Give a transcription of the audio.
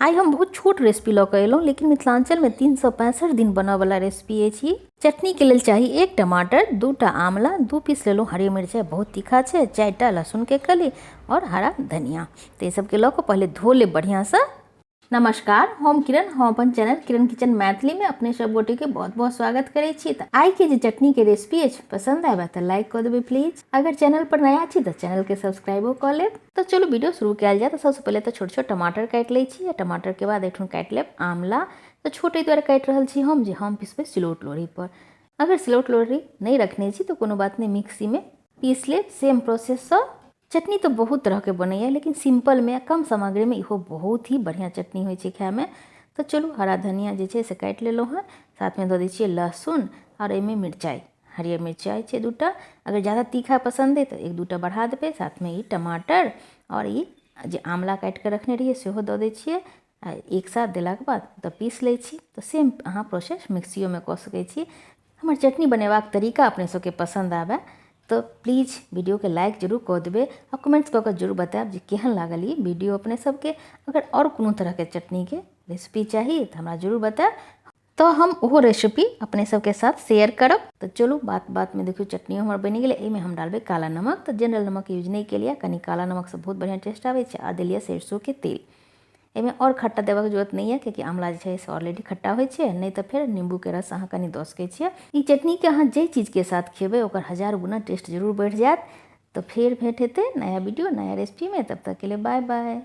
आइ हम बहुत छोट रेसिपी लऽ कऽ एलहुँ, लेकिन मिथिलाञ्चलमे 365 दिन बनऽवला रेसिपी अछि ई। चटनीके लेल चाही 1 टमाटर, 2टा आमला, 2 पीस लेलहुँ हरी मिरचाइ, बहुत तीखा छै, 4टा लहसुनके कली आओर हरा धनिया। तऽ ई सबके लऽ कऽ पहिले धो लेब बढ़िआँसँ। नमस्कार, हम किरण, हम अपन चैनल किरण किचन मैथिली में अपने सब गोटे के बहुत बहुत स्वागत करै छी। तऽ आइ के जे चटनी के रेसिपी अछि पसंद आबे तऽ लाइक कऽ देबै प्लीज। अगर चैनल पर नया छी तऽ चैनल के सब्सक्राइबो कऽ लेब। तऽ चलू वीडियो शुरू कयल जाय। तऽ सबसँ पहिले तऽ छोट छोट टमाटर काटि लै छी आ टमाटर के बाद एहिठाम काटि लेब आमला। तऽ छोट एहि दुआरे काटि रहल छी हम जे हम पिसबै सिलौट लोढ़ी पर। अगर सिलौट लोढ़ी नहि रखने छी तऽ कोनो बात नहि, मिक्सीमे पीस लेब सेम प्रोसेससँ। चटनी तऽ बहुत तरहके बनैए, लेकिन सिम्पलमे कम सामग्रीमे इहो बहुत ही बढ़िआँ चटनी होइ छै खाइमे। तऽ चलू हरा धनिया जे छै से काटि लेलहुँ हँ, साथमे दऽ दै छियै लहसुन आओर एहिमे मिरचाइ, हरियर मिरचाइ छै 2टा। अगर ज्यादा तीखा पसन्द अइ तऽ 1-2टा बढ़ा देबै। साथमे ई टमाटर आओर ई जे आमला काटिके रखने रहियै सेहो दऽ दै छियै आ एक साथ देलाके बाद तऽ पीस लै छी। तऽ सेम अहाँ प्रोसेस मिक्सियोमे कऽ सकै छी। हमर चटनी बनेबाक तरीका अपने सबके पसन्द आबय तऽ प्लीज वीडियोके लाइक जरूर कऽ देबै आ कमेंट्स कऽ कऽ जरूर बतायब जे केहन लागल ई वीडियो अपने सबके। अगर आओर कोनो तरहके चटनीके रेसिपी चाही तऽ हमरा जरूर बतायब, तऽ हम ओहो रेसिपी अपने सबके साथ शेयर करब। तऽ चलू बात बातमे देखियौ चटनी हमर बनि गेलै। एहिमे हम डालबै काला नमक। तऽ जनरल नमक यूज नहि केलियै, कनि काला नमकसँ बहुत बढ़िआँ टेस्ट आबै छै। आ देलियै सरिसोके तेल। एहिमे आओर खट्टा देबाक जरूरत नहि यऽ, कियाकि आमला जे छै से ऑलरेडी खट्टा होइ छै। नहि तऽ फेर नींबूके रस अहाँ कनि दऽ सकै छियै। ई चटनीके अहाँ जाहि चीजके साथ खेबै ओकर 1000 गुना टेस्ट जरूर बढ़ि जायत। तऽ फेर भेंट हेतै नया वीडियो नया रेसिपीमे, तब तकके लिए बाय बाय।